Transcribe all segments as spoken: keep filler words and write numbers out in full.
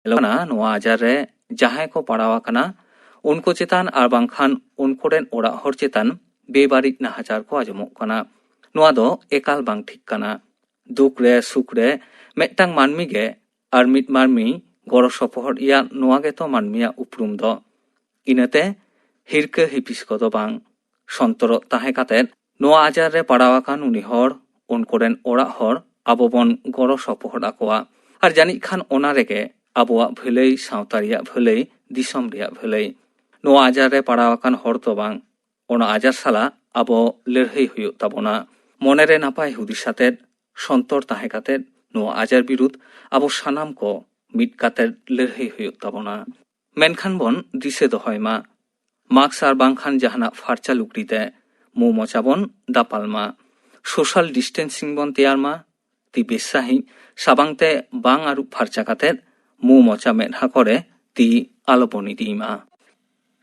ᱧᱮᱞᱚᱜ ᱠᱟᱱᱟ, ᱱᱚᱣᱟ ᱟᱡᱟᱨ ᱨᱮ ᱡᱟᱦᱟᱸᱭ ᱠᱚ ᱯᱟᱲᱟᱣ ᱟᱠᱟᱱᱟ, ᱩᱱᱠᱩ ᱪᱮᱛᱟᱱ ᱟᱨ ᱵᱟᱝᱠᱷᱟᱱ ᱩᱱᱠᱩ ᱨᱮᱱ ᱚᱲᱟᱜ ᱦᱚᱲ ᱪᱮᱛᱟᱱ ᱵᱮᱵᱟᱹᱲᱤᱡ ᱱᱟᱦᱟᱪᱟᱨ ᱠᱚ ᱟᱸᱡᱚᱢᱚᱜ ᱠᱟᱱᱟ᱾ ᱱᱚᱣᱟ ᱫᱚ ᱮᱠᱟᱞ ᱵᱟᱝ ᱴᱷᱤᱠ ᱠᱟᱱᱟ᱾ ᱫᱩᱠ ᱨᱮ, ᱥᱩᱠ ᱨᱮ ᱢᱤᱫᱴᱟᱝ ᱢᱟᱹᱱᱢᱤ ᱜᱮ ᱟᱨ ᱢᱤᱫ ᱢᱟᱹᱱᱢᱤ ᱜᱚᱲᱚ ᱥᱚᱯᱚᱦᱚᱫ ᱮᱭᱟ, ᱱᱚᱣᱟ ᱜᱮᱛᱚ ᱢᱟᱹᱱᱢᱤᱭᱟᱜ ᱩᱯᱨᱩᱢ ᱫᱚ᱾ ᱤᱱᱟᱹᱛᱮ ᱦᱤᱨᱠᱟᱹ ᱦᱤᱯᱤᱥ ᱠᱚᱫᱚ ᱵᱟᱝ᱾ ᱥᱚᱱᱛᱚᱨᱚᱜ ᱛᱟᱦᱮᱸ ᱠᱟᱛᱮ ᱱᱚᱣᱟ ᱟᱡᱟᱨ ᱨᱮ ᱯᱟᱲᱟᱣ ᱟᱠᱟᱱ ᱩᱱᱤ ᱦᱚᱲ, ᱩᱱᱠᱩ ᱨᱮᱱ ᱚᱲᱟᱜ ᱦᱚᱲ ᱟᱵᱚ ᱵᱚᱱ ᱜᱚᱲᱚ ᱥᱚᱯᱚᱦᱚᱫ ᱟᱠᱚᱣᱟ᱾ ᱟᱨ ᱡᱟᱹᱱᱤᱡ ᱠᱷᱟᱱ ᱚᱱᱟ ᱨᱮᱜᱮ ᱟᱵᱚᱣᱟᱜ ᱵᱷᱟᱹᱞᱟᱹᱭ, ᱥᱟᱶᱛᱟ ᱨᱮᱭᱟᱜ ᱵᱷᱟᱹᱞᱟᱹᱭ, ᱫᱤᱥᱚᱢ ᱨᱮᱭᱟᱜ ᱵᱷᱟᱹᱞᱟᱹᱭ᱾ ᱱᱚᱣᱟ ᱟᱡᱟᱨ ᱨᱮ ᱯᱟᱲᱟᱣ ᱟᱠᱟᱱ ᱦᱚᱲ ᱫᱚ ᱵᱟᱝ, ᱚᱱᱟ ᱟᱡᱟᱨ ᱥᱟᱞᱟᱜ ᱟᱵᱚ ᱞᱟᱹᱲᱦᱟᱹᱭ ᱦᱩᱭᱩᱜ ᱛᱟᱵᱚᱱᱟ᱾ ᱢᱚᱱᱮᱨᱮ ᱱᱟᱯᱟᱭ ᱦᱩᱫᱤᱥ ᱟᱛᱮᱫ, ᱥᱚᱱᱛᱚᱨ ᱛᱟᱦᱮᱸ ᱠᱟᱛᱮᱫ ᱱᱚᱣᱟ ᱟᱡᱟᱨ ᱵᱤᱨᱩᱫᱷ ᱟᱵᱚ ᱥᱟᱱᱟᱢ ᱠᱚ ᱢᱤᱫ ᱠᱟᱛᱮᱫ ᱞᱟᱹᱲᱦᱟᱹᱭ ᱦᱩᱭᱩᱜ ᱛᱟᱵᱚᱱᱟ᱾ ᱢᱮᱱᱠᱷᱟᱱ ᱵᱚᱱ ᱫᱤᱥᱟᱹ ᱫᱚᱦᱚᱭ ᱢᱟ, ᱢᱟᱥᱠ ᱟᱨ ᱵᱟᱝᱠᱷᱟᱱ ᱡᱟᱦᱟᱱᱟᱜ ᱯᱷᱟᱨᱪᱟ ᱞᱩᱜᱽᱲᱤ ᱛᱮ ᱢᱩ ᱢᱚᱪᱟ ᱵᱚᱱ ᱫᱟᱯᱟᱞ ᱢᱟ, ᱥᱳᱥᱟᱞ ᱰᱤᱥᱴᱮᱱᱥᱤᱝ ᱵᱚᱱ ᱛᱮᱭᱟᱨ ᱢᱟ, ᱛᱤ ᱵᱮᱥ ᱥᱟᱺᱦᱤᱡ ᱥᱟᱵᱟᱝ ᱛᱮ ᱵᱟᱝ ᱟᱹᱨᱩᱵ ᱯᱷᱟᱨᱪᱟ ᱠᱟᱛᱮᱫ ᱢᱩ ᱢᱚᱪᱟ ᱢᱮᱫᱦᱟ ᱠᱚᱨᱮ ᱛᱤ ᱟᱞᱚᱵᱚᱱ ᱤᱫᱤᱭ ᱢᱟ᱾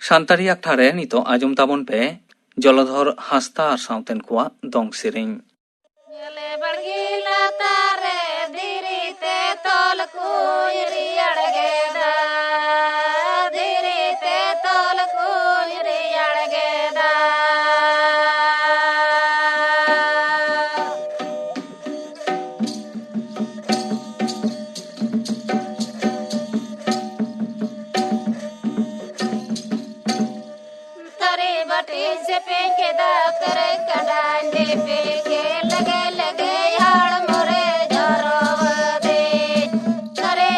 ᱥᱟᱱᱛᱟᱲᱤ ᱟᱠᱷᱲᱟ ᱨᱮ ᱱᱤᱛᱚᱜ ᱟᱸᱡᱚᱢ ᱛᱟᱵᱚᱱ ᱯᱮ ᱡᱚᱞᱚᱫᱷᱚᱨ ᱦᱟᱸᱥᱫᱟ ᱟᱨ ᱥᱟᱶᱛᱮᱱ ᱠᱚᱣᱟᱜ ᱫᱚᱝ ᱥᱮᱨᱮᱧ᱾ ᱧᱮᱞᱮ ᱵᱟᱲᱜᱮ ᱞᱟᱛᱟᱨ ᱨᱮ ᱫᱷᱤᱨᱤ ᱛᱮ ᱛᱚᱞ ᱠᱚᱧ ᱨᱮᱭᱟᱲ ᱜᱮᱫᱟ, ᱫᱷᱤᱨᱤ ᱛᱮ ᱛᱚᱞ ᱠᱚᱧ ᱨᱮᱭᱟᱲ ᱜᱮᱫᱟ᱾ ᱛᱟᱨᱮ ᱵᱟᱹᱴᱤ ᱥᱮᱯᱮᱧ ᱠᱮᱫᱟ, ᱛᱟᱨᱮ ᱠᱟᱰᱟᱧ ᱞᱮᱯᱮ ᱠᱮᱫ, ᱞᱮᱜᱮ ᱞᱮᱜᱮ ᱦᱚᱲᱢᱚ ᱨᱮ ᱡᱚᱨᱚᱣᱟᱫᱮ᱾ ᱛᱟᱨᱮ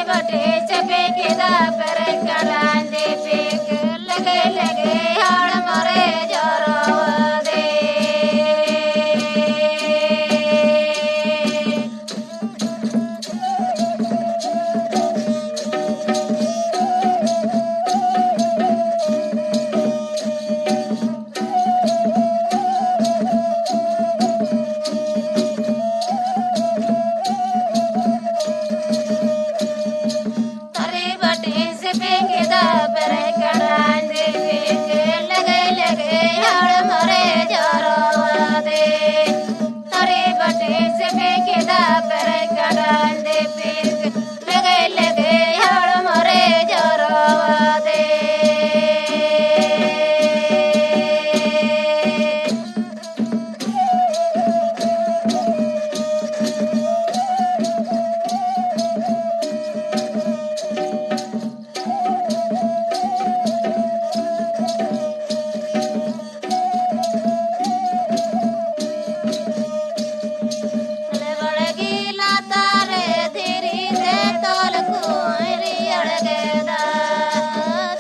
ᱠᱮᱫᱟ,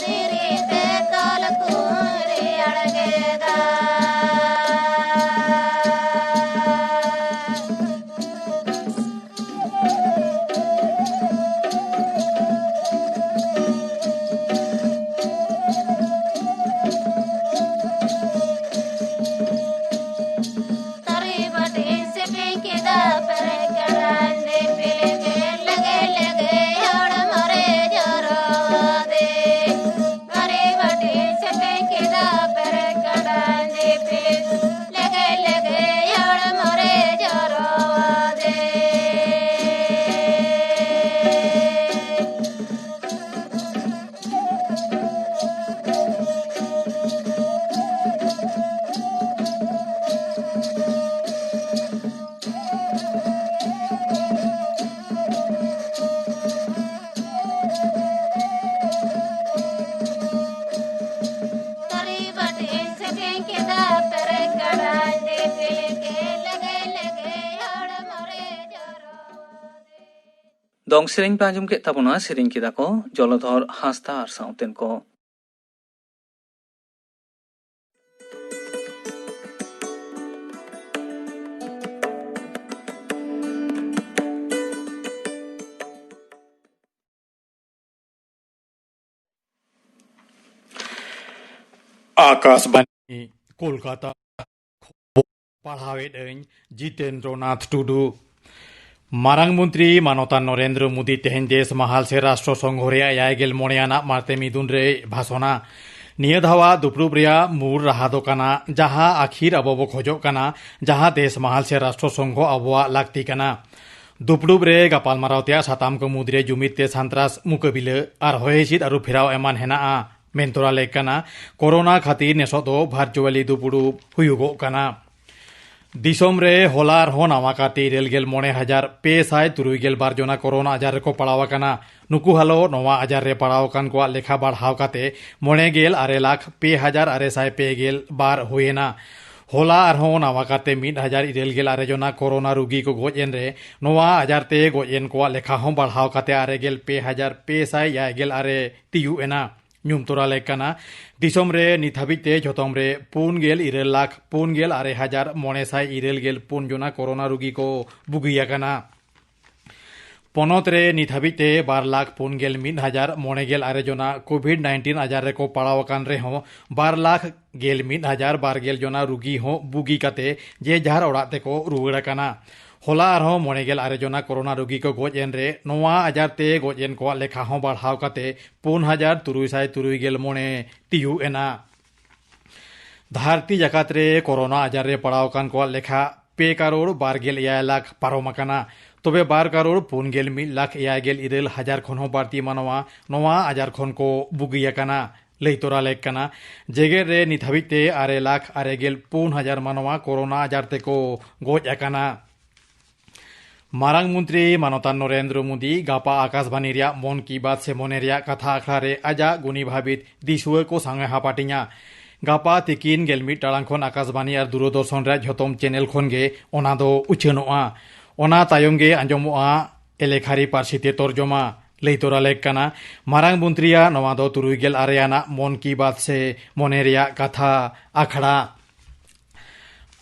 ᱫᱷᱤᱨᱤ ᱛᱮ ᱛᱚᱞ ᱠᱩᱧ ᱨᱮᱭᱟᱲ ᱠᱮᱫᱟ᱾ ᱛᱷᱟᱹᱨᱤ ᱵᱟᱹᱴᱤ ᱥᱮᱯᱮᱧ ᱠᱮᱫᱟ, ᱯᱮᱨᱮᱡ ᱠᱟᱫᱟᱧ ᱫᱤᱯᱤᱞ ᱠᱮᱫ, ᱞᱮᱜᱮ ᱞᱮᱜᱮ ᱦᱚᱲᱢᱚ ᱨᱮ ᱡᱚᱨᱚ ᱟᱫᱮ᱾ ᱛᱷᱟᱹᱨᱤ ᱵᱟᱹᱴᱤ ᱥᱮᱯᱮᱧ ᱠᱮᱫᱟ, ᱯᱮᱨᱮᱡ ᱠᱟᱫᱟᱧ ᱫᱤᱯᱤᱞ, ᱞᱮᱜᱮ ᱞᱮᱜᱮ ᱦᱚᱲᱢᱚ ᱨᱮ ᱡᱚᱨᱚ ᱟᱫᱮ᱾ ᱛᱷᱟᱹᱨᱤ ᱵᱟᱹᱴᱤ ᱥᱮᱯᱮᱧ ᱠᱮᱫᱟ, ᱯᱮᱨᱮᱡ ᱠᱟᱫᱟᱧ ᱫᱤᱯᱤᱞ ᱠᱮᱫ, ᱞᱮᱜᱮ ᱞᱮᱜᱮ ᱦᱚᱲᱢᱚ ᱨᱮ ᱡᱚᱨᱚ ᱟᱫᱮ᱾ ᱫᱚᱝ ᱥᱮᱨᱮᱧ ᱯᱮ ᱟᱸᱡᱚᱢ ᱠᱮᱫ ᱛᱟᱵᱚᱱᱟ, ᱥᱮᱨᱮᱧ ᱠᱮᱫᱟ ᱠᱚ ᱡᱚᱞᱚᱫᱷᱚᱨ ᱦᱟᱸᱥᱫᱟ ᱟᱨ ᱥᱟᱶᱛᱮᱱ ᱠᱚ᱾ ᱟᱠᱟᱥᱵᱟᱬᱤ, ᱠᱳᱞᱠᱟᱛᱟ᱾ ᱯᱟᱲᱦᱟᱣᱮᱫ ᱟᱹᱧ ᱡᱤᱛᱮᱱᱫᱨᱚᱱᱟᱛᱷ ᱴᱩᱰᱩ᱾ ᱢᱟᱨᱟᱝ ᱢᱚᱱᱛᱨᱤ ᱢᱟᱱᱚᱛᱟᱱ ᱱᱚᱨᱮᱱᱫᱨᱚ ᱢᱳᱫᱤ ᱛᱮᱦᱮᱧ ᱫᱮᱥ ᱢᱟᱦᱟᱞ ᱥᱮ ᱨᱟᱥᱴᱨᱚ ᱥᱚᱝᱜᱷᱚ ᱨᱮᱭᱟᱜ ᱮᱭᱟᱭ ᱜᱮᱞ ᱢᱚᱬᱮ ᱟᱱᱟᱜ ᱢᱟᱬᱛᱮ ᱢᱤᱫᱩᱱ ᱨᱮᱭ ᱵᱷᱟᱥᱚᱱᱟ᱾ ᱱᱤᱭᱟᱹ ᱫᱷᱟᱣᱟᱜ ᱫᱩᱯᱲᱩᱵ ᱨᱮᱭᱟᱜ ᱢᱩᱞ ᱨᱟᱦᱟ ᱫᱚ ᱠᱟᱱᱟ, ᱡᱟᱦᱟᱸ ᱟᱹᱠᱷᱤᱨ ᱟᱵᱚ ᱵᱚ ᱠᱷᱚᱡᱚᱜ ᱠᱟᱱᱟ, ᱡᱟᱦᱟᱸ ᱫᱮᱥ ᱢᱟᱦᱟᱞ ᱥᱮ ᱨᱟᱥᱴᱨᱚ ᱥᱚᱝᱜᱷᱚ ᱟᱵᱚᱣᱟᱜ ᱞᱟᱹᱠᱛᱤ ᱠᱟᱱᱟ᱾ ᱫᱩᱯᱲᱩᱵ ᱨᱮ ᱜᱟᱯᱟᱞᱢᱟᱨᱟᱣ ᱛᱮᱭᱟᱜ ᱥᱟᱛᱟᱢ ᱠᱚ ᱢᱩᱫᱽᱨᱮ ᱡᱩᱢᱤᱫ ᱛᱮ ᱥᱟᱱᱛᱨᱟᱥ ᱢᱩᱠᱟᱹᱵᱤᱞᱟᱹ ᱟᱨ ᱦᱚᱭ ᱦᱤᱸᱥᱤᱫ ᱟᱹᱨᱩ ᱯᱷᱮᱨᱟᱣ ᱮᱢᱟᱱ ᱦᱮᱱᱟᱜᱼᱟ᱾ ᱢᱮᱱ ᱛᱚᱨᱟ ᱞᱮᱠ ᱠᱟᱱᱟ, ᱠᱳᱨᱳᱱᱟ ᱠᱷᱟᱹᱛᱤᱨ ᱱᱮᱥᱚᱜ ᱫᱚ ᱵᱷᱟᱨᱪᱩᱣᱟᱞᱤ ᱫᱩᱯᱲᱩᱵ ᱦᱩᱭᱩᱜᱚᱜ ᱠᱟᱱᱟ᱾ ᱫᱤᱥᱚᱢ ᱨᱮ ᱦᱚᱞᱟ ᱟᱨᱦᱚᱸ ᱱᱟᱣᱟ ᱠᱟᱛᱮ ᱤᱨᱟᱹᱞ ᱜᱮᱞ ᱢᱚᱬᱮ ᱦᱟᱡᱟᱨ ᱯᱮ ᱥᱟᱭ ᱛᱩᱨᱩᱭ ᱜᱮᱞ ᱵᱟᱨ ᱡᱚᱱᱟ ᱠᱳᱨᱳᱱᱟ ᱟᱡᱟᱨ ᱨᱮᱠᱚ ᱯᱟᱲᱟᱣ ᱟᱠᱟᱱᱟ᱾ ᱱᱩᱠᱩ ᱦᱟᱞᱚ ᱱᱚᱣᱟ ᱟᱡᱟᱨ ᱨᱮ ᱯᱟᱲᱟᱣ ᱟᱠᱟᱱ ᱠᱚᱣᱟᱜ ᱞᱮᱠᱷᱟ ᱵᱟᱲᱦᱟᱣ ᱠᱟᱛᱮ ᱢᱚᱬᱮ ᱜᱮᱞ ᱟᱨᱮ ᱞᱟᱠᱷ ᱯᱮ ᱦᱟᱡᱟᱨ ᱟᱨᱮ ᱥᱟᱭ ᱯᱮ ᱜᱮᱞ ᱵᱟᱨ ᱦᱩᱭᱮᱱᱟ᱾ ᱦᱚᱞᱟ ᱟᱨᱦᱚᱸ ᱱᱟᱣᱟ ᱠᱟᱛᱮ ᱢᱤᱫ ᱦᱟᱡᱟᱨ ᱤᱨᱟᱹᱞ ᱜᱮᱞ ᱟᱨᱮ ᱡᱚᱱᱟ ᱠᱳᱨᱳᱱᱟ ᱨᱩᱜᱤ ᱠᱚ ᱜᱚᱡ ᱮᱱ ᱨᱮ, ᱱᱚᱣᱟ ᱟᱡᱟᱨ ᱛᱮ ᱜᱚᱡ ᱮᱱ ᱠᱚᱣᱟᱜ ᱞᱮᱠᱷᱟ ᱦᱚᱸ ᱵᱟᱲᱦᱟᱣ ᱠᱟᱛᱮ ᱟᱨᱮ ᱜᱮᱞ ᱯᱮ ᱦᱟᱡᱟᱨ ᱯᱮ ᱥᱟᱭ ᱮᱭᱟᱭ ᱜᱮᱞ ᱟᱨᱮ ᱛᱤᱭᱩᱜ ᱮᱱᱟ᱾ ᱧᱩᱢ ᱛᱚᱨᱟ ᱞᱮᱠ ᱠᱟᱱᱟ, ᱫᱤᱥᱚᱢ ᱨᱮ ᱱᱤᱛ ᱦᱟᱹᱵᱤᱡ ᱛᱮ ᱡᱷᱚᱛᱚᱢ ᱨᱮ ᱯᱩᱱ ᱜᱮᱞ ᱤᱨᱟᱹᱞ ᱞᱟᱠᱷ ᱯᱩᱱ ᱜᱮᱞ ᱟᱨᱮ ᱦᱟᱡᱟᱨ ᱢᱚᱬᱮ ᱥᱟᱭ ᱤᱨᱟᱹᱞ ᱜᱮᱞ ᱯᱩᱱ ᱡᱚᱱᱟ ᱠᱳᱨᱳᱱᱟ ᱨᱩᱜᱤ ᱠᱚ ᱵᱩᱜᱤ ᱟᱠᱟᱱᱟ᱾ ᱯᱚᱱᱚᱛ ᱨᱮ ᱱᱤᱛ ᱦᱟᱹᱵᱤᱡ ᱛᱮ ᱵᱟᱨ ᱞᱟᱠᱷ ᱯᱩᱱ ᱜᱮᱞ ᱢᱤᱫ ᱦᱟᱡᱟᱨ ᱢᱚᱬᱮ ᱜᱮᱞ ᱟᱨᱮ ᱡᱚᱱᱟ ᱠᱳᱵᱷᱤᱰ ᱱᱟᱭᱤᱱᱴᱤᱱ ᱟᱡᱟᱨ ᱨᱮᱠᱚ ᱯᱟᱲᱟᱣ ᱟᱠᱟᱱ ᱨᱮᱦᱚᱸ, ᱵᱟᱨ ᱞᱟᱠᱷ ᱜᱮᱞ ᱢᱤᱫ ᱦᱟᱡᱟᱨ ᱵᱟᱨ ᱜᱮᱞ ᱡᱚᱱᱟ ᱨᱩᱜᱤ ᱦᱚᱸ ᱵᱩᱜᱤ ᱠᱟᱛᱮ ᱡᱮ ᱡᱟᱦᱟᱨ ᱚᱲᱟᱜ ᱛᱮᱠᱚ ᱨᱩᱣᱟᱹᱲ ᱟᱠᱟᱱᱟ᱾ ᱦᱚᱞᱟ ᱟᱨᱦᱚᱸ ᱢᱚᱬᱮ ᱜᱮᱞ ᱟᱨᱮ ᱡᱚᱱᱟ ᱠᱳᱨᱳᱱᱟ ᱨᱩᱜᱤ ᱠᱚ ᱜᱚᱡ ᱮᱱ ᱨᱮ, ᱱᱚᱣᱟ ᱟᱡᱟᱨ ᱛᱮ ᱜᱚᱡ ᱮᱱ ᱠᱚᱣᱟᱜ ᱞᱮᱠᱷᱟ ᱦᱚᱸ ᱵᱟᱲᱦᱟᱣ ᱠᱟᱛᱮ ᱯᱩᱱ ᱦᱟᱡᱟᱨ ᱛᱩᱨᱩᱭ ᱥᱟᱭ ᱛᱩᱨᱩᱭ ᱜᱮᱞ ᱢᱚᱬᱮ ᱛᱤᱭᱩᱜ ᱮᱱᱟ᱾ ᱫᱷᱟᱹᱨᱛᱤ ᱡᱟᱠᱟᱛ ᱨᱮ ᱠᱳᱨᱳᱱᱟ ᱟᱡᱟᱨ ᱨᱮ ᱯᱟᱲᱟᱣ ᱟᱠᱟᱱ ᱠᱚᱣᱟᱜ ᱞᱮᱠᱷᱟ ᱯᱮ ᱠᱟᱨᱳᱲ ᱵᱟᱨ ᱜᱮᱞ ᱮᱭᱟᱭ ᱞᱟᱠᱷ ᱯᱟᱨᱚᱢ ᱟᱠᱟᱱᱟ᱾ ᱛᱚᱵᱮ ᱵᱟᱨ ᱠᱟᱨᱳᱲ ᱯᱩᱱ ᱜᱮᱞ ᱢᱤᱫ ᱞᱟᱠᱷ ᱮᱭᱟᱭ ᱜᱮᱞ ᱤᱨᱟᱹᱞ ᱦᱟᱡᱟᱨ ᱠᱷᱚᱱ ᱦᱚᱸ ᱵᱟᱹᱲᱛᱤ ᱢᱟᱱᱣᱟ ᱱᱚᱣᱟ ᱟᱡᱟᱨ ᱠᱷᱚᱱ ᱠᱚ ᱵᱩᱜᱤ ᱟᱠᱟᱱᱟ᱾ ᱞᱟᱹᱭ ᱛᱚᱨᱟ ᱞᱮᱠ ᱠᱟᱱᱟ, ᱡᱮᱜᱮᱛ ᱨᱮ ᱱᱤᱛ ᱦᱟᱹᱵᱤᱡ ᱛᱮ ᱟᱨᱮ ᱞᱟᱠᱷ ᱟᱨᱮ ᱜᱮᱞ ᱯᱩᱱ ᱦᱟᱡᱟᱨ ᱢᱟᱱᱣᱟ ᱠᱳᱨᱳᱱᱟ ᱟᱡᱟᱨ ᱛᱮᱠᱚ ᱜᱚᱡ ᱟᱠᱟᱱᱟ᱾ ᱢᱟᱨᱟᱝ ᱢᱚᱱᱛᱨᱤ ᱢᱟᱱᱚᱛᱟᱱ ᱱᱚᱨᱮᱱᱫᱨᱚ ᱢᱳᱫᱤ ᱜᱟᱯᱟ ᱟᱠᱟᱥᱵᱟᱱᱤ ᱨᱮᱭᱟᱜ ᱢᱚᱱ ᱠᱤ ᱵᱟᱛ ᱥᱮ ᱢᱚᱱᱮ ᱨᱮᱭᱟᱜ ᱠᱟᱛᱷᱟ ᱟᱠᱷᱲᱟ ᱨᱮ ᱟᱡᱟᱜ ᱜᱩᱱᱤ ᱵᱷᱟᱵᱤᱛ ᱫᱤᱥᱩᱣᱟᱹ ᱠᱚ ᱥᱟᱶ ᱮ ᱦᱟᱯᱟᱴᱤᱧᱟ᱾ ᱜᱟᱯᱟ ᱛᱤᱠᱤᱱ ᱜᱮᱞ ᱢᱤᱫ ᱴᱟᱲᱟᱝ ᱠᱷᱚᱱ ᱟᱠᱟᱥᱵᱟᱱᱤ ᱟᱨ ᱫᱩᱨᱚᱫᱚᱨᱥᱚᱱ ᱨᱮᱭᱟᱜ ᱡᱷᱚᱛᱚᱢ ᱪᱮᱱᱮᱞ ᱠᱷᱚᱱ ᱜᱮ ᱚᱱᱟ ᱫᱚ ᱩᱪᱷᱟᱹᱱᱚᱜᱼᱟ᱾ ᱚᱱᱟ ᱛᱟᱭᱚᱢ ᱜᱮ ᱟᱸᱡᱚᱢᱚᱜᱼᱟ ᱮᱞᱮᱠᱷᱟᱨᱤ ᱯᱟᱹᱨᱥᱤ ᱛᱮ ᱛᱚᱨᱡᱚᱢᱟ᱾ ᱞᱟᱹᱭ ᱛᱚᱨᱟ ᱞᱮᱠ ᱠᱟᱱᱟ, ᱢᱟᱨᱟᱝ ᱢᱚᱱᱛᱨᱤᱭᱟᱜ ᱱᱚᱣᱟ ᱫᱚ ᱛᱩᱨᱩᱭ ᱜᱮᱞ ᱟᱨᱮ ᱟᱱᱟᱜ ᱢᱚᱱ ᱠᱤ ᱵᱟᱛ ᱥᱮ ᱢᱚᱱᱮ ᱨᱮᱭᱟᱜ ᱠᱟᱛᱷᱟ ᱟᱠᱷᱲᱟ᱾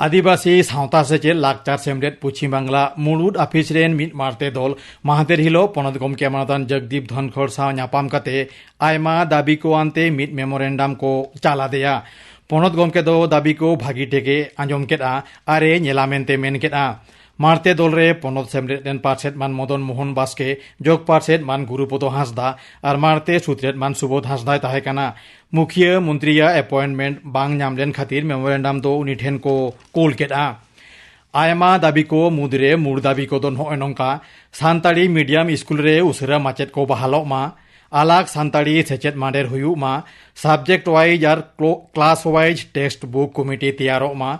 ᱟᱹᱫᱤᱵᱟᱹᱥᱤ ᱥᱟᱶᱛᱟ ᱥᱮᱪᱮᱫ ᱞᱟᱠᱪᱟᱨ ᱥᱮᱢᱞᱮᱫ ᱯᱚᱪᱷᱤᱢ ᱵᱟᱝᱞᱟ ᱢᱩᱲᱩᱫ ᱟᱯᱷᱤᱥ ᱨᱮᱱ ᱢᱤᱫ ᱢᱟᱲᱛᱮ ᱫᱚᱞ ᱢᱟᱦᱫᱮᱨ ᱦᱤᱞᱳᱜ ᱯᱚᱱᱚᱛ ᱜᱚᱢᱠᱮ ᱢᱟᱱᱚᱛᱟᱱ ᱡᱚᱜᱽᱫᱤᱯ ᱫᱷᱚᱱᱠᱷᱚᱲ ᱥᱟᱶ ᱧᱟᱯᱟᱢ ᱠᱟᱛᱮ ᱟᱭᱢᱟ ᱫᱟᱹᱵᱤ ᱠᱚ ᱟᱱᱛᱮ ᱢᱤᱫ ᱢᱮᱢᱳᱨᱮᱱᱰᱟᱢ ᱠᱚ ᱪᱟᱞ ᱟᱫᱮᱭᱟ᱾ ᱯᱚᱱᱚᱛ ᱜᱚᱢᱠᱮ ᱫᱚ ᱫᱟᱹᱵᱤ ᱠᱚ ᱵᱷᱟᱹᱜᱤ ᱴᱷᱤᱠ ᱮ ᱟᱸᱡᱚᱢ ᱠᱮᱫᱼᱟ ᱟᱨ ᱮ ᱧᱮᱞᱟ ᱢᱮᱱᱛᱮ ᱢᱮᱱ ᱠᱮᱫᱼᱟ᱾ ᱢᱟᱲᱛᱮ ᱫᱚᱞ ᱨᱮ ᱯᱚᱱᱚᱛ ᱥᱮᱢᱞᱮᱫ ᱨᱮᱱ ᱯᱟᱨᱥᱮᱛ ᱢᱟᱱ ᱢᱚᱫᱚᱱ ᱢᱳᱦᱚᱱ ᱵᱟᱥᱠᱮ, ᱡᱚᱜᱽ ᱯᱟᱨᱥᱮᱛ ᱢᱟᱱ ᱜᱩᱨᱩᱯᱚᱫᱚ ᱦᱟᱸᱥᱫᱟ ᱟᱨ ᱢᱟᱲᱛᱮ ᱥᱩᱛᱨᱮᱛ ᱢᱟᱱ ᱥᱩᱵᱳᱫᱷ ᱦᱟᱸᱥᱫᱟᱭ ᱛᱟᱦᱮᱸ ᱠᱟᱱᱟ᱾ ᱢᱩᱠᱷᱤᱭᱟᱹ ᱢᱚᱱᱛᱨᱤᱭᱟᱜ ᱮᱯᱚᱭᱮᱱᱴᱢᱮᱱᱴ ᱵᱟᱝ ᱧᱟᱢ ᱞᱮᱱ ᱠᱷᱟᱹᱛᱤᱨ ᱢᱮᱢᱳᱨᱮᱱᱰᱟᱢ ᱫᱚ ᱩᱱᱤ ᱴᱷᱮᱱ ᱠᱚ ᱠᱳᱞ ᱠᱮᱫᱼᱟ᱾ ᱟᱭᱢᱟ ᱫᱟᱹᱵᱤ ᱠᱚ ᱢᱩᱫᱽᱨᱮ ᱢᱩᱲ ᱫᱟᱹᱵᱤ ᱠᱚᱫᱚ ᱱᱚᱜᱼᱚᱭ ᱱᱚᱝᱠᱟ: ᱥᱟᱱᱛᱟᱲᱤ ᱢᱤᱰᱤᱭᱟᱢ ᱥᱠᱩᱞ ᱨᱮ ᱩᱥᱟᱹᱨᱟ ᱢᱟᱪᱮᱫ ᱠᱚ ᱵᱟᱦᱟᱞᱚᱜ ᱢᱟ, ᱟᱞᱟᱜᱽ ᱥᱟᱱᱛᱟᱲᱤ ᱥᱮᱪᱮᱫ ᱢᱟᱰᱮᱨ ᱦᱩᱭᱩᱜ ᱢᱟ, ᱥᱟᱵᱡᱮᱠᱴ ᱣᱟᱭᱤᱡ ᱟᱨ ᱠᱞᱚ-, class wise text book committee ᱛᱮᱭᱟᱨᱚᱜ ᱢᱟ,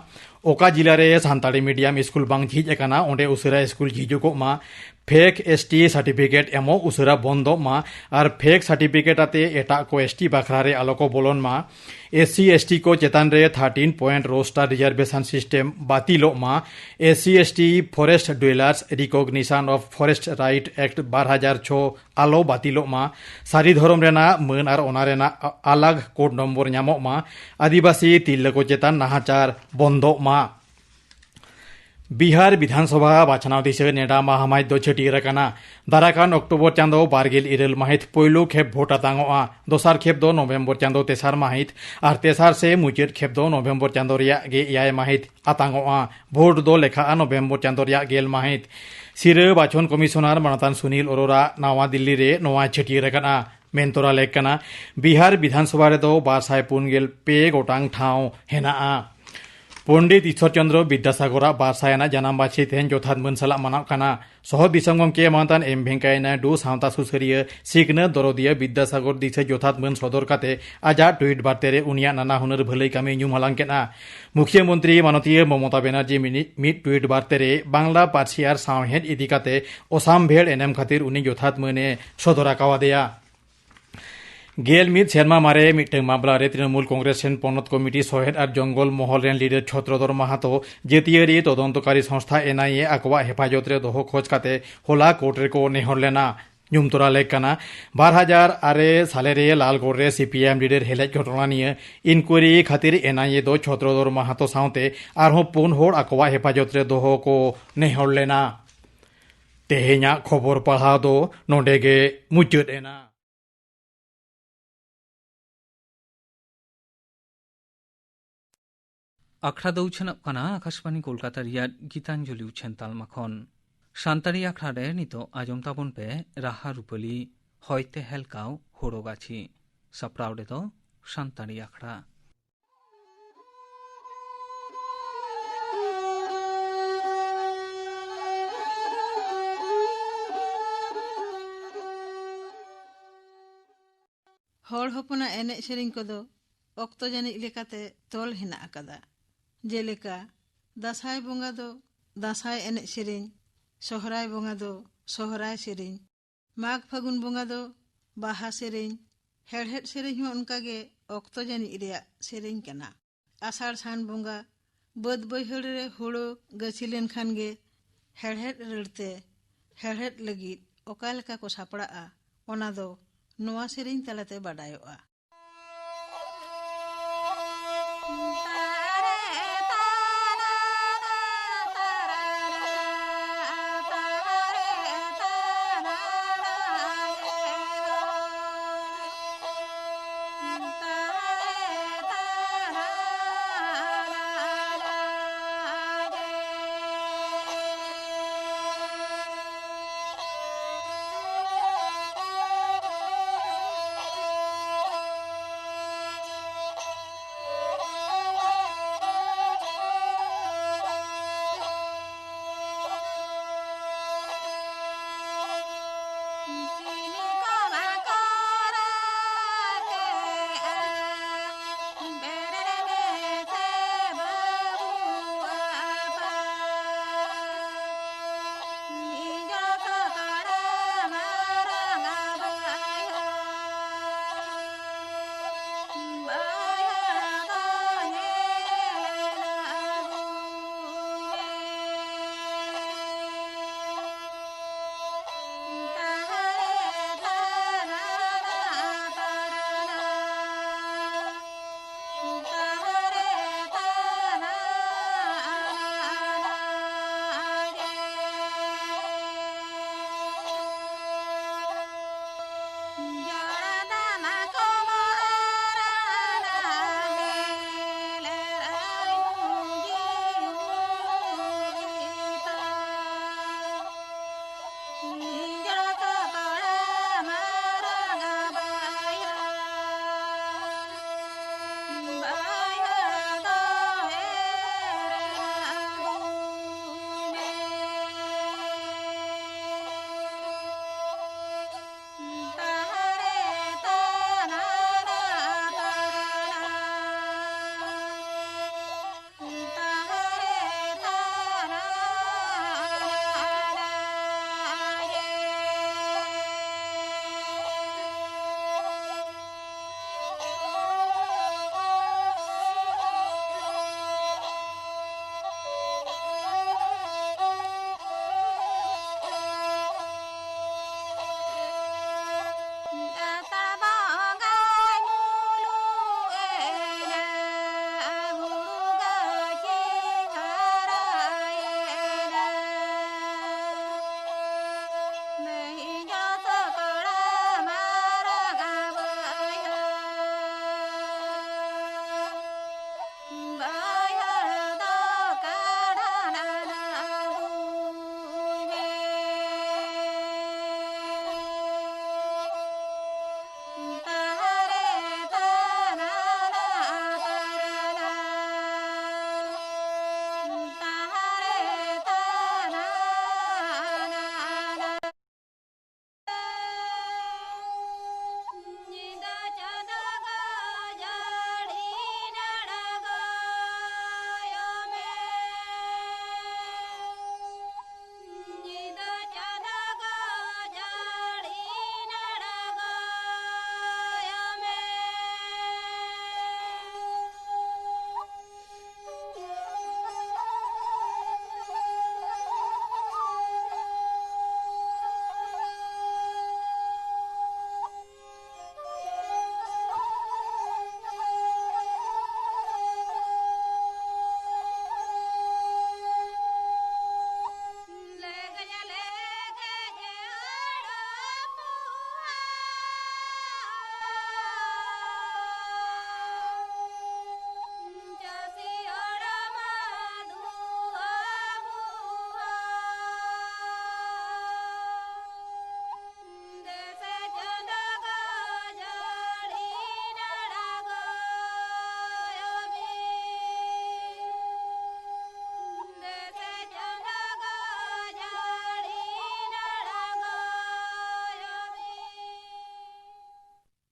ᱚᱠᱟ ᱡᱤᱞᱟ ᱨᱮ ᱥᱟᱱᱛᱟᱲᱤ ᱢᱤᱰᱤᱭᱟᱢ ᱥᱠᱩᱞ ᱵᱟᱝ ᱡᱷᱤᱡ ᱟᱠᱟᱱᱟ, ᱚᱸᱰᱮ ᱩᱥᱟᱹᱨᱟ ᱥᱠᱩᱞ ᱡᱷᱤᱡᱚᱜᱚᱜ ᱢᱟ, ᱯᱷᱮᱠ ᱮᱥ ᱴᱤ ᱥᱟᱨᱴᱤᱯᱷᱤᱠᱮᱴ ᱮᱢᱚᱜ ᱩᱥᱟᱹᱨᱟ ᱵᱚᱱᱫᱚᱜ ᱢᱟ ᱟᱨ ᱯᱷᱮᱠ ᱥᱟᱨᱴᱤᱯᱷᱤᱠᱮᱴ ᱟᱛᱮ ᱮᱴᱟᱜ ᱠᱚ ᱮᱥ ᱴᱤ ᱵᱟᱠᱷᱨᱟ ᱨᱮ ᱟᱞᱚ ᱠᱚ ᱵᱚᱞᱚᱱ ᱢᱟ᱾ ᱮᱥ ᱥᱤ ᱮᱥ ᱴᱤ ᱠᱚ ᱪᱮᱛᱟᱱ ᱨᱮ thirteen point roster reservation system ᱵᱟᱹᱛᱤᱞᱚᱜ ᱢᱟ᱾ S C S T forest dwellers recognition of forest right act ᱵᱟᱨ ᱦᱟᱡᱟᱨ ᱪᱷᱚ ᱟᱞᱚ ᱵᱟᱹᱛᱤᱞᱚᱜ ᱢᱟ᱾ ᱥᱟᱹᱨᱤ ᱫᱷᱚᱨᱚᱢ ᱨᱮᱱᱟᱜ ᱢᱟᱹᱱ ᱟᱨ ᱚᱱᱟ ᱨᱮᱱᱟᱜ ᱟᱞᱟᱜᱽ ᱠᱳᱰ ᱱᱚᱢᱵᱚᱨ ᱧᱟᱢᱚᱜ ᱢᱟ᱾ ᱟᱹᱫᱤᱵᱟᱹᱥᱤ ᱛᱤᱨᱞᱟᱹ ᱠᱚ ᱪᱮᱛᱟᱱ ᱱᱟᱦᱟᱪᱟᱨ ᱵᱚᱱᱫᱚᱜ ᱢᱟ᱾ ᱵᱤᱦᱟᱨ ᱵᱤᱫᱷᱟᱱ ᱥᱚᱵᱷᱟ ᱵᱟᱪᱷᱱᱟᱣ ᱫᱤᱥᱟᱹ ᱱᱮᱰᱟ ᱢᱟᱦᱟ ᱢᱟᱹᱦᱤᱛ ᱫᱚ ᱪᱷᱟᱹᱴᱭᱟᱹᱨ ᱟᱠᱟᱱᱟ᱾ ᱫᱟᱨᱟᱠᱟᱱ ᱚᱠᱴᱳᱵᱚᱨ ᱪᱟᱸᱫᱚ ᱵᱟᱨᱜᱮᱞ ᱤᱨᱟᱹᱞ ᱢᱟᱹᱦᱤᱛ ᱯᱳᱭᱞᱳ ᱠᱷᱮᱯ ᱵᱷᱳᱴ ᱟᱛᱟᱝᱚᱜᱼᱟ᱾ ᱫᱚᱥᱟᱨ ᱠᱷᱮᱯ ᱫᱚ ᱱᱚᱵᱷᱮᱢᱵᱚᱨ ᱪᱟᱸᱫᱚ ᱛᱮᱥᱟᱨ ᱢᱟᱹᱦᱤᱛ ᱟᱨ ᱛᱮᱥᱟᱨ ᱥᱮ ᱢᱩᱪᱟᱹᱫ ᱠᱷᱮᱯ ᱫᱚ ᱱᱚᱵᱷᱮᱢᱵᱚᱨ ᱪᱟᱸᱫᱚ ᱨᱮᱭᱟᱜ ᱜᱮ ᱮᱭᱟᱭ ᱢᱟᱹᱦᱤᱛ ᱟᱛᱟᱝᱚᱜᱼᱟ᱾ ᱵᱷᱳᱴ ᱫᱚ ᱞᱮᱠᱷᱟᱜᱼᱟ ᱱᱚᱵᱷᱮᱢᱵᱚᱨ ᱪᱟᱸᱫᱚ ᱨᱮᱭᱟᱜ ᱜᱮᱞ ᱢᱟᱹᱦᱤᱛ᱾ ᱥᱤᱨᱟᱹ ᱵᱟᱪᱷᱚᱱ ᱠᱚᱢᱤᱥᱚᱱᱟᱨ ᱢᱟᱱᱚᱛᱟᱱ ᱥᱩᱱᱤᱞ ᱚᱨᱳᱨᱟ ᱱᱟᱣᱟ ᱫᱤᱞᱞᱤ ᱨᱮ ᱱᱚᱣᱟ ᱪᱷᱟᱹᱴᱭᱟᱹᱨ ᱟᱠᱟᱱᱟ᱾ ᱢᱮᱱ ᱛᱚᱨᱟ ᱞᱮᱠ ᱠᱟᱱᱟ, ᱵᱤᱦᱟᱨ ᱵᱤᱫᱷᱟᱱ ᱥᱚᱵᱷᱟ ᱨᱮᱫᱚ ᱵᱟᱨ ᱥᱟᱭ ᱯᱩᱱ ᱜᱮᱞ ᱯᱮ ᱜᱚᱴᱟᱝ ᱴᱷᱟᱶ ᱦᱮᱱᱟᱜᱼᱟ᱾ ᱯᱚᱱᱰᱤᱛ ᱤᱥᱥᱚᱨ ᱪᱚᱱᱫᱨᱚ ᱵᱤᱫᱽᱫᱟᱥᱟᱜᱚᱨᱟᱜ ᱵᱟᱨ ᱥᱟᱭ ᱟᱱᱟᱜ ᱡᱟᱱᱟᱢ ᱵᱟᱹᱪᱷᱤ ᱛᱮᱦᱮᱧ ᱡᱚᱛᱷᱟᱛ ᱢᱟᱹᱱ ᱥᱟᱞᱟᱜ ᱢᱟᱱᱟᱣ ᱠᱟᱱᱟ᱾ ᱥᱚᱦᱚᱫ ᱫᱤᱥᱚᱢ ᱜᱚᱢᱠᱮ ᱢᱟᱱᱚᱛᱟᱱ ᱮᱢ ᱵᱷᱮᱝᱠᱟᱭᱟ ᱱᱟᱭᱰᱩ, ᱥᱟᱶᱛᱟ ᱥᱩᱥᱟᱹᱨᱤᱭᱟᱹ, ᱥᱤᱠᱷᱱᱟᱹᱛ ᱫᱚᱨᱚᱫᱤᱭᱟᱹ ᱵᱤᱫᱽᱫᱟᱥᱟᱜᱚᱨ ᱫᱤᱥᱟᱹ ᱡᱚᱛᱷᱟᱛ ᱢᱟᱹᱱ ᱥᱚᱫᱚᱨ ᱠᱟᱛᱮ ᱟᱡᱟᱜ ᱴᱩᱭᱤᱴ ᱵᱟᱨᱛᱮ ᱨᱮ ᱩᱱᱤᱭᱟᱜ ᱱᱟᱱᱟ ᱦᱩᱱᱟᱹᱨ ᱵᱷᱟᱹᱞᱟᱹᱭ ᱠᱟᱹᱢᱤ ᱧᱩᱢ ᱦᱟᱞᱟᱝ ᱠᱮᱫᱼᱟ᱾ ᱢᱩᱠᱷᱭᱟᱹ ᱢᱚᱱᱛᱨᱤ ᱢᱟᱱᱚᱛᱤᱭᱟᱹ ᱢᱚᱢᱚᱛᱟ ᱵᱮᱱᱟᱨᱡᱤ ᱢᱤᱱᱤ-, ᱢᱤᱫ ᱴᱩᱭᱤᱴ ᱵᱟᱨᱛᱮ ᱨᱮ ᱵᱟᱝᱞᱟ ᱯᱟᱹᱨᱥᱤ ᱟᱨ ᱥᱟᱶᱦᱮᱫ ᱤᱫᱤ ᱠᱟᱛᱮ ᱚᱥᱟᱢᱵᱷᱮᱲ ᱮᱱᱮᱢ ᱠᱷᱟᱹᱛᱤᱨ ᱩᱱᱤ ᱡᱚᱛᱷᱟᱛ ᱢᱟᱹᱱ ᱮ ᱥᱚᱫᱚᱨ ᱟᱠᱟᱣᱟᱫᱮᱭᱟ᱾ ᱜᱮᱞ ᱢᱤᱫ ᱥᱮᱨᱢᱟ ᱢᱟᱨᱮ ᱢᱤᱫᱴᱟᱝ ᱢᱟᱢᱞᱟ ᱨᱮ ᱛᱨᱤᱱᱚᱢᱩᱞ ᱠᱚᱝᱜᱨᱮᱥ ᱨᱮᱱ ᱯᱚᱱᱚᱛ ᱠᱚᱢᱤᱴᱤ ᱥᱚᱦᱮᱫ ᱟᱨ ᱡᱚᱝᱜᱚᱞ ᱢᱚᱦᱚᱞ ᱨᱮᱱ ᱞᱤᱰᱟᱨ ᱪᱷᱚᱛᱨᱚᱫᱷᱚᱨ ᱢᱟᱦᱟᱛᱚ ᱡᱟᱹᱛᱤᱭᱟᱹᱨᱤ ᱛᱚᱫᱚᱱᱛᱚᱠᱟᱨᱤ ᱥᱚᱝᱥᱛᱷᱟ ᱮᱱ ᱟᱭ ᱮ ᱟᱠᱚᱣᱟᱜ ᱦᱮᱯᱷᱟᱡᱚᱛ ᱨᱮ ᱫᱚᱦᱚ ᱠᱷᱚᱡᱽ ᱠᱟᱛᱮ ᱦᱚᱞᱟ ᱠᱳᱨᱴ ᱨᱮᱠᱚ ᱱᱮᱦᱚᱨ ᱞᱮᱱᱟ᱾ ᱧᱩᱢ ᱛᱚᱨᱟ ᱞᱮᱠ ᱠᱟᱱᱟ, ᱵᱟᱨ ᱦᱟᱡᱟᱨ ᱟᱨᱮ ᱥᱟᱞᱮ ᱨᱮ ᱞᱟᱞᱜᱚᱲ ᱨᱮ C P I M leader ᱦᱮᱞᱮᱡ ᱜᱷᱚᱴᱚᱱᱟ ᱱᱤᱭᱟᱹ ᱤᱱᱠᱩᱭᱟᱨᱤ ᱠᱷᱟᱹᱛᱤᱨ ᱮᱱ ᱟᱭ ᱮ ᱫᱚ ᱪᱷᱚᱛᱨᱚᱫᱷᱚᱨ ᱢᱟᱦᱟᱛᱚ ᱥᱟᱶᱛᱮ ᱟᱨᱦᱚᱸ ᱯᱩᱱ ᱦᱚᱲ ᱟᱠᱚᱣᱟᱜ ᱦᱮᱯᱷᱟᱡᱚᱛ ᱨᱮ ᱫᱚᱦᱚ ᱠᱚ ᱱᱮᱦᱚᱨ ᱞᱮᱱᱟ᱾ ᱛᱮᱦᱮᱧᱟᱜ ᱠᱷᱚᱵᱚᱨ ᱯᱟᱲᱦᱟᱣ ᱫᱚ ᱱᱚᱰᱮ ᱜᱮ ᱢᱩᱪᱟᱹᱫ ᱮᱱᱟ᱾ ᱟᱠᱷᱲᱟ ᱫᱚ ᱩᱪᱷᱟᱹᱱᱚᱜ ᱠᱟᱱᱟ ᱟᱠᱟᱥᱵᱟᱱᱤ ᱠᱳᱞᱠᱟᱛᱟ ᱨᱮᱭᱟᱜ ᱜᱤᱛᱟᱧᱡᱚᱞᱤ ᱩᱪᱷᱟᱹᱱ ᱛᱟᱞᱢᱟ ᱠᱷᱚᱱ᱾ ᱥᱟᱱᱛᱟᱲᱤ ᱟᱠᱷᱲᱟ ᱨᱮ ᱱᱤᱛᱚᱜ ᱟᱸᱡᱚᱢ ᱛᱟᱵᱚᱱ ᱯᱮ ᱨᱟᱦᱟ ᱨᱩᱯᱟᱹᱞᱤ ᱦᱚᱭᱛᱮ ᱦᱮᱞᱠᱟᱣ ᱦᱳᱲᱳ ᱜᱟᱹᱪᱷᱤ᱾ ᱥᱟᱯᱲᱟᱣ ᱨᱮᱫᱚ ᱥᱟᱱᱛᱟᱲᱤ ᱟᱠᱷᱲᱟ᱾ ᱦᱚᱲ ᱦᱚᱯᱚᱱᱟᱜ ᱮᱱᱮᱡ ᱥᱮᱨᱮᱧ ᱠᱚᱫᱚ ᱚᱠᱛᱚ ᱡᱟᱹᱱᱤᱡ ᱞᱮᱠᱟᱛᱮ ᱛᱚᱞ ᱦᱮᱱᱟᱜ ᱟᱠᱟᱫᱟ᱾ ᱡᱮᱞᱮᱠᱟ, ᱫᱟᱸᱥᱟᱭ ᱵᱚᱸᱜᱟ ᱫᱚ ᱫᱟᱸᱥᱟᱭ ᱮᱱᱮᱡ ᱥᱮᱨᱮᱧ, ᱥᱚᱦᱨᱟᱭ ᱵᱚᱸᱜᱟ ᱫᱚ ᱥᱚᱦᱨᱟᱭ ᱥᱮᱨᱮᱧ, ᱢᱟᱜᱽ ᱯᱷᱟᱹᱜᱩᱱ ᱵᱚᱸᱜᱟ ᱫᱚ ᱵᱟᱦᱟ ᱥᱮᱨᱮᱧ, ᱦᱮᱲᱦᱮᱫ ᱥᱮᱨᱮᱧ ᱦᱚᱸ ᱚᱱᱠᱟᱜᱮ ᱚᱠᱛᱚ ᱡᱟᱹᱱᱤᱡ ᱨᱮᱭᱟᱜ ᱥᱮᱨᱮᱧ ᱠᱟᱱᱟ᱾ ᱟᱥᱟᱲ ᱥᱟᱱ ᱵᱚᱸᱜᱟ ᱵᱟᱹᱫᱽ ᱵᱟᱹᱭᱦᱟᱹᱲ ᱨᱮ ᱦᱳᱲᱳ ᱜᱟᱹᱪᱷᱤ ᱞᱮᱱᱠᱷᱟᱱ ᱜᱮ ᱦᱮᱲᱦᱮᱫ ᱨᱟᱹᱲᱛᱮ ᱦᱮᱲᱦᱮᱫ ᱞᱟᱹᱜᱤᱫ ᱚᱠᱟ ᱞᱮᱠᱟ ᱠᱚ ᱥᱟᱯᱲᱟᱜᱼᱟ, ᱚᱱᱟ ᱫᱚ ᱱᱚᱣᱟ ᱥᱮᱨᱮᱧ ᱛᱟᱞᱟᱛᱮ ᱵᱟᱰᱟᱭᱚᱜᱼᱟ᱾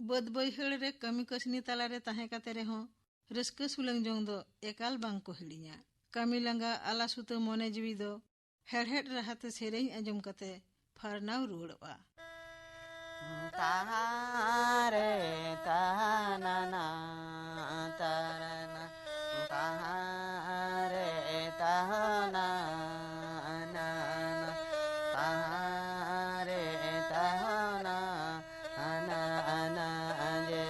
ᱵᱟᱹᱫᱽ ᱵᱟᱹᱭᱦᱟᱹᱲ ᱨᱮ ᱠᱟᱹᱢᱤ ᱠᱟᱹᱥᱱᱤ ᱛᱟᱞᱟᱨᱮ ᱛᱟᱦᱮᱸ ᱠᱟᱛᱮ ᱨᱮᱦᱚᱸ ᱨᱟᱹᱥᱠᱟᱹ ᱥᱩᱞᱟᱹᱝ ᱡᱚᱝ ᱫᱚ ᱮᱠᱟᱞ ᱵᱟᱝ ᱠᱚ ᱦᱤᱲᱤᱧᱟ᱾ ᱠᱟᱹᱢᱤ ᱞᱟᱸᱜᱟ ᱟᱞᱟᱥᱩᱛᱟᱹ ᱢᱚᱱᱮ ᱡᱤᱣᱤ ᱫᱚ ᱦᱮᱲᱦᱮᱫ ᱨᱟᱦᱟᱛᱮ ᱥᱮᱨᱮᱧ ᱟᱸᱡᱚᱢ ᱠᱟᱛᱮ ᱯᱷᱟᱨᱱᱟᱣ ᱨᱩᱣᱟᱹᱲᱚᱜᱼᱟ᱾ ᱛᱟᱦᱟᱨᱮ ᱛᱟᱦᱟᱱᱟᱱᱟ ᱛᱟᱨᱟᱱᱟ, ᱛᱟᱦᱟᱨᱮ ᱛᱟᱦᱟᱱᱟ ᱱᱟᱱᱟ, ᱛᱟᱦᱟᱨᱮ ᱛᱟᱦᱟᱱᱟ ᱟᱱᱟ ᱟᱱᱟ ᱟᱸᱡᱮ᱾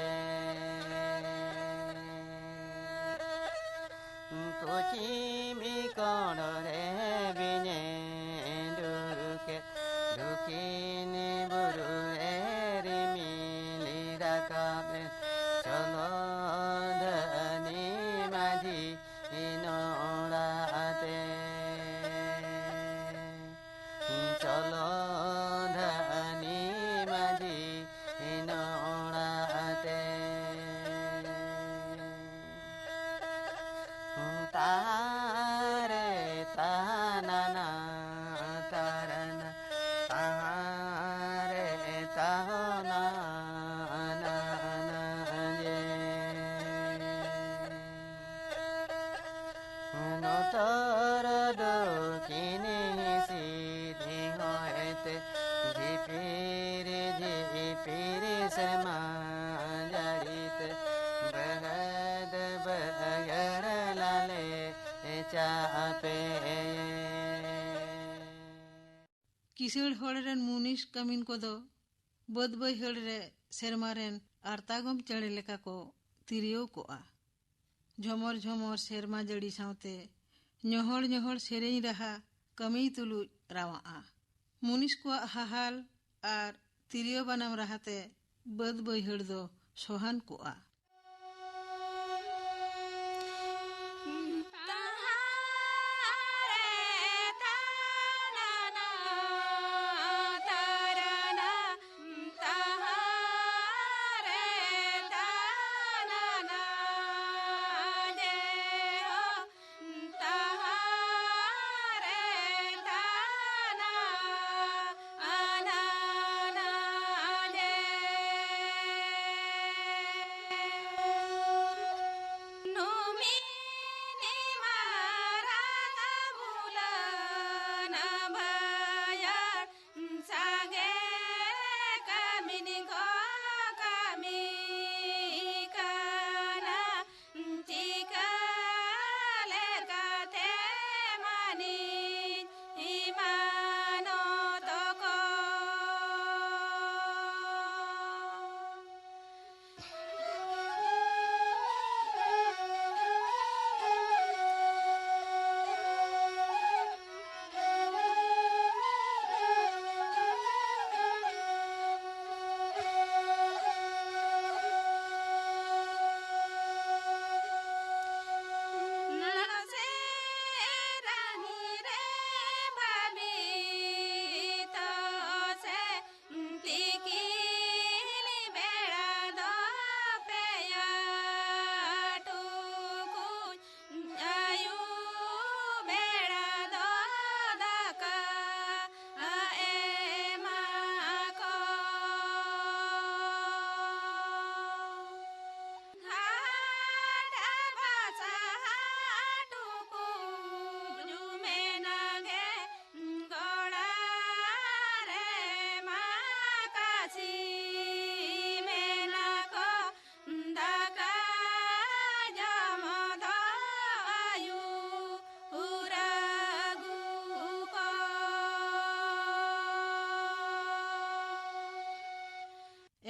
ᱠᱩᱪᱤᱢᱤ ᱠᱚᱬ ᱨᱮ ᱵᱤᱧᱮ ᱰᱩᱨᱩᱠᱮᱫ, ᱫᱩᱠᱷᱤᱱᱤ ᱵᱩᱨᱩ ᱨᱮ ᱨᱤᱢᱤᱞ ᱥᱮᱨᱢᱟ ᱡᱟᱹᱲᱤ ᱛᱮ ᱵᱟᱹᱭᱦᱟᱹᱲ ᱵᱟᱹᱭᱦᱟᱹᱲ ᱞᱟᱞᱮ ᱪᱟᱯᱮ᱾ ᱠᱤᱥᱟᱹᱬ ᱦᱚᱲ ᱨᱮᱱ ᱢᱩᱱᱤᱥ ᱠᱟᱹᱢᱤᱱ ᱠᱚᱫᱚ ᱵᱟᱹᱫᱽ ᱵᱟᱹᱭᱦᱟᱹᱲ ᱨᱮ ᱥᱮᱨᱢᱟ ᱨᱮᱱ ᱟᱨᱛᱟᱜᱚᱢ ᱪᱮᱬᱮ ᱞᱮᱠᱟ ᱠᱚ ᱛᱤᱨᱭᱟᱹᱣ ᱠᱚᱜᱼᱟ᱾ ᱡᱷᱚᱢᱚᱨ ᱡᱷᱚᱢᱚᱨ ᱥᱮᱨᱢᱟ ᱡᱟᱹᱲᱤ ᱥᱟᱶᱛᱮ ᱧᱚᱦᱚᱲ ᱧᱚᱦᱚᱲ ᱥᱮᱨᱮᱧ ᱨᱟᱦᱟ ᱠᱟᱹᱢᱤ ᱛᱩᱞᱩᱡ ᱨᱟᱣᱟᱜᱼᱟ᱾ ᱢᱩᱱᱤᱥ ᱠᱚᱣᱟᱜ ᱦᱟᱦᱟᱞ ᱟᱨ ᱛᱤᱨᱭᱳ ᱵᱟᱱᱟᱢ ᱨᱟᱦᱟᱛᱮ ᱵᱟᱹᱫᱽ ᱵᱟᱹᱭᱦᱟᱹᱲ ᱫᱚ ᱥᱚᱦᱟᱱ ᱠᱚᱜᱼᱟ᱾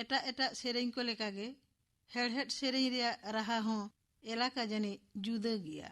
ᱮᱴᱟᱜ ᱮᱴᱟᱜ ᱥᱮᱨᱮᱧ ᱠᱚ ᱞᱮᱠᱟᱜᱮ ᱦᱮᱲᱦᱮᱫ ᱥᱮᱨᱮᱧ ᱨᱮᱭᱟᱜ ᱨᱟᱦᱟ ᱦᱚᱸ ᱮᱞᱟᱠᱟ ᱡᱟᱹᱱᱤᱡ ᱡᱩᱫᱟᱹ ᱜᱮᱭᱟ᱾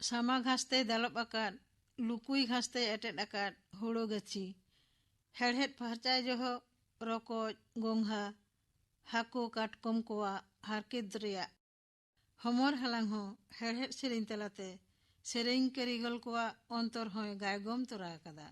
ᱥᱟᱢᱟ ᱜᱷᱟᱥ ᱛᱮᱭ ᱫᱟᱞᱚᱵ ᱟᱠᱟᱫ, ᱞᱩᱠᱩᱭ ᱜᱷᱟᱥ ᱛᱮᱭ ᱮᱴᱮᱫ ᱟᱠᱟᱫ ᱦᱳᱲᱳ ᱜᱟᱹᱪᱷᱤ, ᱦᱮᱲᱦᱮᱫ ᱯᱷᱟᱨᱪᱟᱭ ᱡᱚᱦᱚᱜ ᱨᱚᱠᱚᱡ, ᱜᱚᱝᱜᱷᱟ, ᱦᱟᱹᱠᱩ, ᱠᱟᱴᱠᱚᱢ ᱠᱚᱣᱟᱜ ᱦᱟᱨᱠᱮᱛ ᱨᱮᱭᱟᱜ ᱦᱚᱢᱚᱨ ᱦᱟᱞᱟᱝ ᱦᱚᱸ ᱦᱮᱲᱦᱮᱫ ᱥᱮᱨᱮᱧ ᱛᱟᱞᱟᱛᱮ ᱥᱮᱨᱮᱧ ᱠᱟᱹᱨᱤᱜᱚᱞ ᱠᱚᱣᱟᱜ ᱚᱱᱛᱚᱨ ᱦᱚᱸᱭ ᱜᱟᱭᱜᱚᱢ ᱛᱚᱨᱟ ᱟᱠᱟᱫᱟ᱾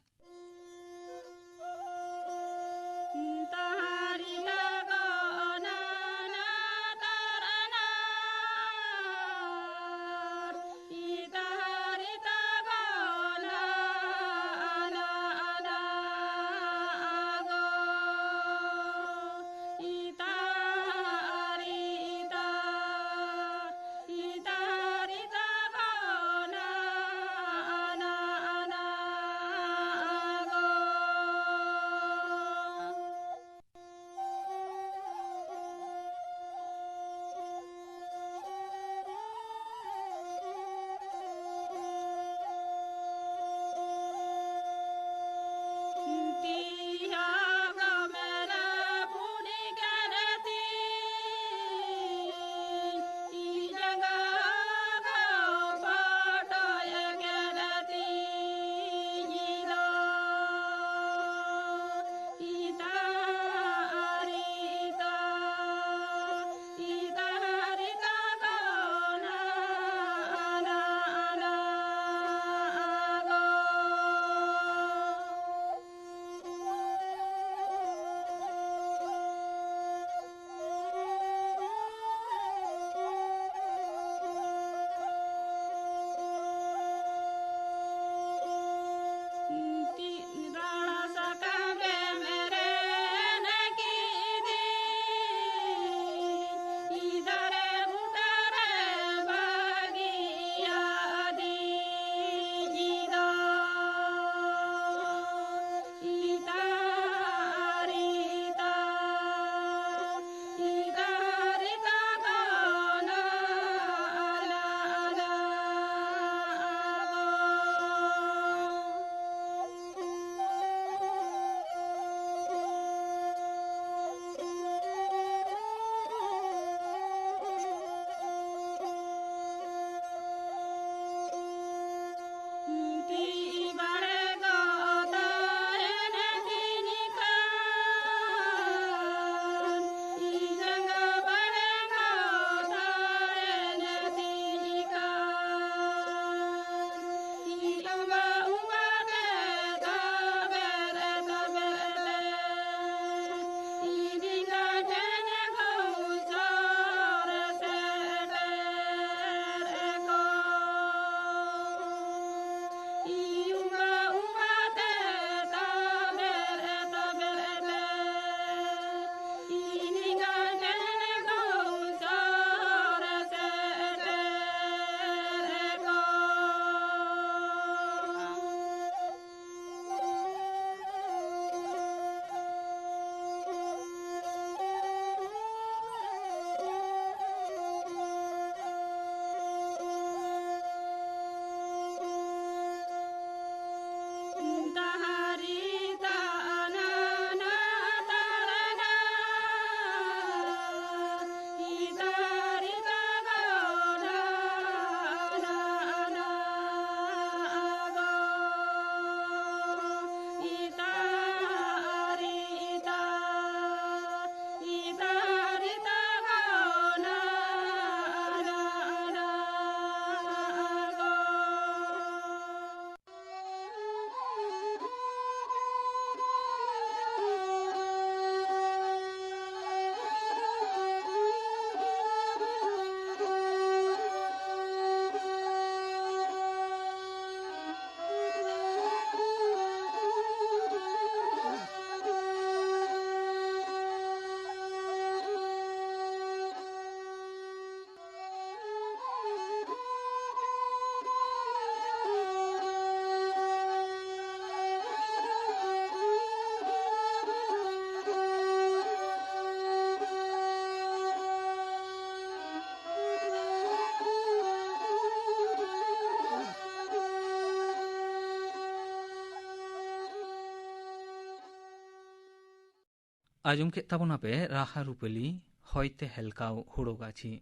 ᱟᱸᱡᱚᱢ ᱠᱮᱫ ᱛᱟᱵᱚᱱᱟᱯᱮ ᱨᱟᱦᱟ ᱨᱩᱯᱟᱹᱞᱤ ᱦᱚᱭᱛᱮ ᱦᱮᱞᱠᱟᱣ ᱦᱳᱲᱳ ᱜᱟᱹᱪᱷᱤ᱾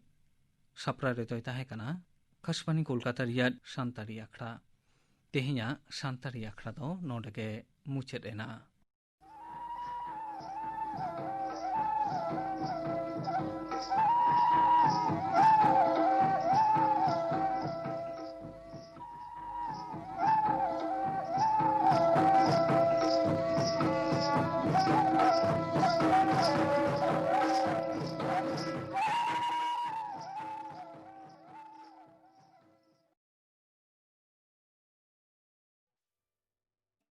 ᱥᱟᱯᱲᱟᱣ ᱨᱮᱫᱚᱭ ᱛᱟᱦᱮᱸ ᱠᱟᱱᱟ ᱟᱠᱟᱥᱵᱟᱱᱤ ᱠᱳᱞᱠᱟᱛᱟ ᱨᱮᱭᱟᱜ ᱥᱟᱱᱛᱟᱲᱤ ᱟᱠᱷᱲᱟ᱾ ᱛᱮᱦᱮᱧᱟᱜ ᱥᱟᱱᱛᱟᱲᱤ ᱟᱠᱷᱲᱟ ᱫᱚ ᱱᱚᱰᱮ ᱜᱮ ᱢᱩᱪᱟᱹᱫ ᱮᱱᱟ᱾